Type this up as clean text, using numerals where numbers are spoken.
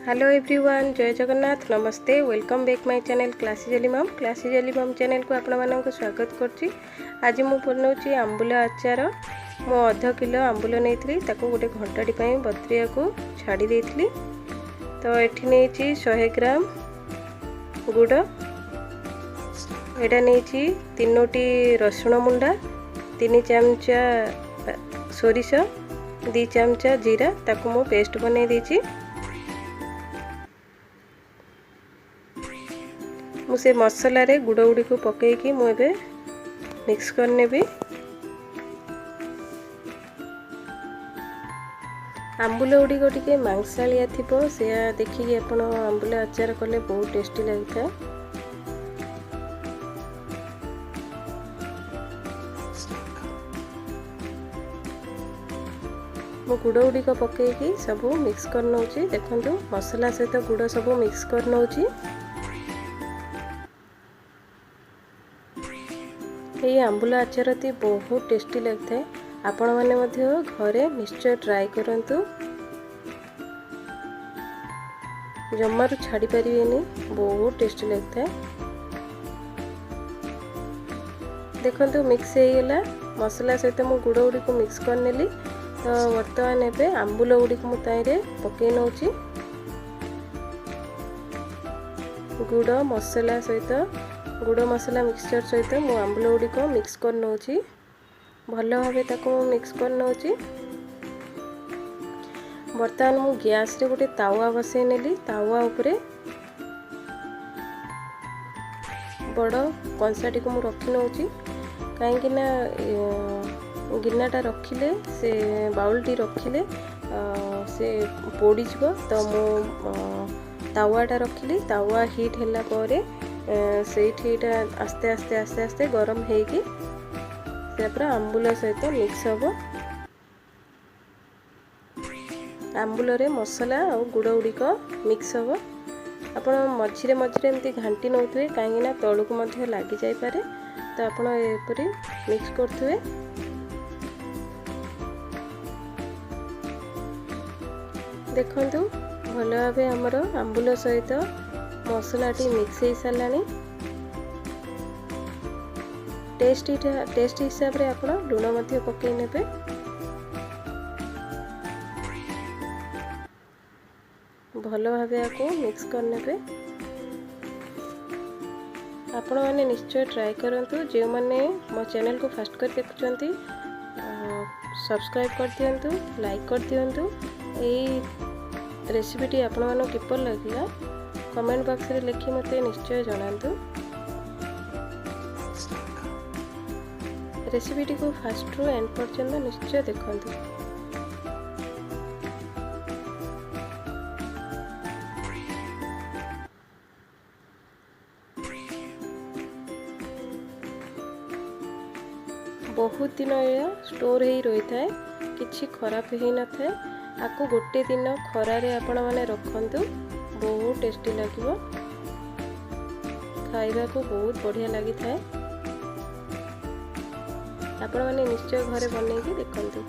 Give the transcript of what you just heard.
Hello everyone, ଜୟ ଜଗନ୍ନାଥ, ନମସ୍ତେ। Welcome back my channel Classy Jolly Mom. Classy Jolly Mom ଚ୍ୟାନେଲ୍କୁ ଆପଣମାନଙ୍କୁ ସ୍ୱାଗତ କରୁଛି। ଆଜି ମୁଁ ବନାଉଛି ଆମ୍ବୁଲ ଆଚାର। ମୁଁ ଅଧ କିଲୋ ଆମ୍ବୁଲ ନେଇଥିଲି, ତାକୁ ଗୋଟେ ଘଣ୍ଟାଟି ପାଇଁ ବତୁରିବାକୁ ଛାଡ଼ି ଦେଇଥିଲି। ତ ଏଠି ନେଇଛି 100 ଗ୍ରାମ ଗୁଡ଼, ଏଇଟା ନେଇଛି 3ଟି ରସୁଣ ମୁଣ୍ଡା, 3 ଚାମଚା ସୋରିଷ, 2 ଚାମଚା ଜିରା, ତାକୁ ମୁଁ ପେଷ୍ଟ ବନେଇ ଦେଇଛି। ମୁଁ ସେ ମସଲାରେ ଗୁଡ଼ ଗୁଡ଼ିକୁ ପକାଇକି ମୁଁ ଏବେ ମିକ୍ସ କରିନେବି। ଆମ୍ବୁଲ ଗୁଡ଼ିକ ଟିକେ ମାଂସାଳିଆ ଥିବ, ସେୟା ଦେଖିକି ଆପଣ ଆମ୍ବୁଲ ଆଚାର କଲେ ବହୁତ ଟେଷ୍ଟି ଲାଗିଥାଏ। ମୁଁ ଗୁଡ଼ ଗୁଡ଼ିକ ପକାଇକି ସବୁ ମିକ୍ସ କରିନେଉଛି। ଦେଖନ୍ତୁ, ମସଲା ସହିତ ଗୁଡ଼ ସବୁ ମିକ୍ସ କରିନେଉଛି। ଏହି ଆମ୍ବୁଲ ଆଚାରଟି ବହୁତ ଟେଷ୍ଟି ଲାଗିଥାଏ। ଆପଣମାନେ ମଧ୍ୟ ଘରେ ନିଶ୍ଚୟ ଟ୍ରାଏ କରନ୍ତୁ, ଜମାରୁ ଛାଡ଼ି ପାରିବେନି, ବହୁତ ଟେଷ୍ଟି ଲାଗିଥାଏ। ଦେଖନ୍ତୁ, ମିକ୍ସ ହେଇଗଲା। ମସଲା ସହିତ ମୁଁ ଗୁଡ଼ ଗୁଡ଼ିକୁ ମିକ୍ସ କରିନେଲି। ତ ବର୍ତ୍ତମାନ ଏବେ ଆମ୍ବୁଲ ଗୁଡ଼ିକୁ ମୁଁ ତାହିଁରେ ପକାଇ ନେଉଛି। ଗୁଡ଼ ମସଲା ସହିତ, ଗୁଡ଼ ମସଲା ମିକ୍ସଚର୍ ସହିତ ମୁଁ ଆମ୍ବୁଲ ଗୁଡ଼ିକ ମିକ୍ସ କରିନେଉଛି। ଭଲ ଭାବେ ତାକୁ ମୁଁ ମିକ୍ସ କରିନେଉଛି। ବର୍ତ୍ତମାନ ମୁଁ ଗ୍ୟାସ୍ରେ ଗୋଟେ ତାୱା ବସେଇ ନେଲି। ତାୱା ଉପରେ ବଡ଼ କଂସାଟିକୁ ମୁଁ ରଖି ନେଉଛି, କାହିଁକି ନା ଗିନାଟା ରଖିଲେ, ସେ ବାଉଲଟି ରଖିଲେ ସେ ପୋଡ଼ିଯିବ। ତ ମୁଁ ତାୱାଟା ରଖିଲି। ତାୱା ହିଟ୍ ହେଲା ପରେ ସେଇଠି ଏଇଟା ଆସ୍ତେ ଆସ୍ତେ ଆସ୍ତେ ଆସ୍ତେ ଗରମ ହେଇକି ସେ ପୁରା ଆମ୍ବୁଲ ସହିତ ମିକ୍ସ ହେବ। ଆମ୍ବୁଲରେ ମସଲା ଆଉ ଗୁଡ଼ ଗୁଡ଼ିକ ମିକ୍ସ ହେବ। ଆପଣ ମଝିରେ ମଝିରେ ଏମିତି ଘାଣ୍ଟି ନେଉଥିବେ, କାହିଁକିନା ତଳକୁ ମଧ୍ୟ ଲାଗିଯାଇପାରେ। ତ ଆପଣ ଏପରି ମିକ୍ସ କରୁଥିବେ। ଦେଖନ୍ତୁ, ଭଲ ଭାବେ ଆମର ଆମ୍ବୁଲ ସହିତ ମସଲାଟି ମିକ୍ସ ହେଇସାରିଲାଣି। ଟେଷ୍ଟ ହିସାବରେ ଆପଣ ଲୁଣ ମଧ୍ୟ ପକାଇ ନେବେ। ଭଲ ଭାବେ ଆକୁ ମିକ୍ସ କରିନେବେ। ଆପଣମାନେ ନିଶ୍ଚୟ ଟ୍ରାଏ କରନ୍ତୁ। ଯେଉଁମାନେ ମୋ ଚ୍ୟାନେଲକୁ ଫାଷ୍ଟ କରି ଦେଖୁଛନ୍ତି, ସବସ୍କ୍ରାଇବ୍ କରିଦିଅନ୍ତୁ, ଲାଇକ୍ କରିଦିଅନ୍ତୁ। ଏଇ ରେସିପିଟି ଆପଣମାନଙ୍କୁ କିପରି ଲାଗିଲା, କମେଣ୍ଟ ବକ୍ସରେ ଲେଖି ମୋତେ ନିଶ୍ଚୟ ଜଣାନ୍ତୁ। ରେସିପିଟିକୁ ଫାଷ୍ଟରୁ ଏଣ୍ଡ ପର୍ଯ୍ୟନ୍ତ ନିଶ୍ଚୟ ଦେଖନ୍ତୁ। ବହୁତ ଦିନ ଏହା ଷ୍ଟୋର୍ ହେଇ ରହିଥାଏ, କିଛି ଖରାପ ହେଇନଥାଏ। ଆକୁ ଗୋଟେ ଦିନ ଖରାରେ ଆପଣମାନେ ରଖନ୍ତୁ, ବହୁତ ଟେଷ୍ଟି ଲାଗିବ, ଖାଇବାକୁ ବହୁତ ବଢ଼ିଆ ଲାଗିଥାଏ। ଆପଣମାନେ ନିଶ୍ଚୟ ଘରେ ବନେଇକି ଦେଖନ୍ତୁ।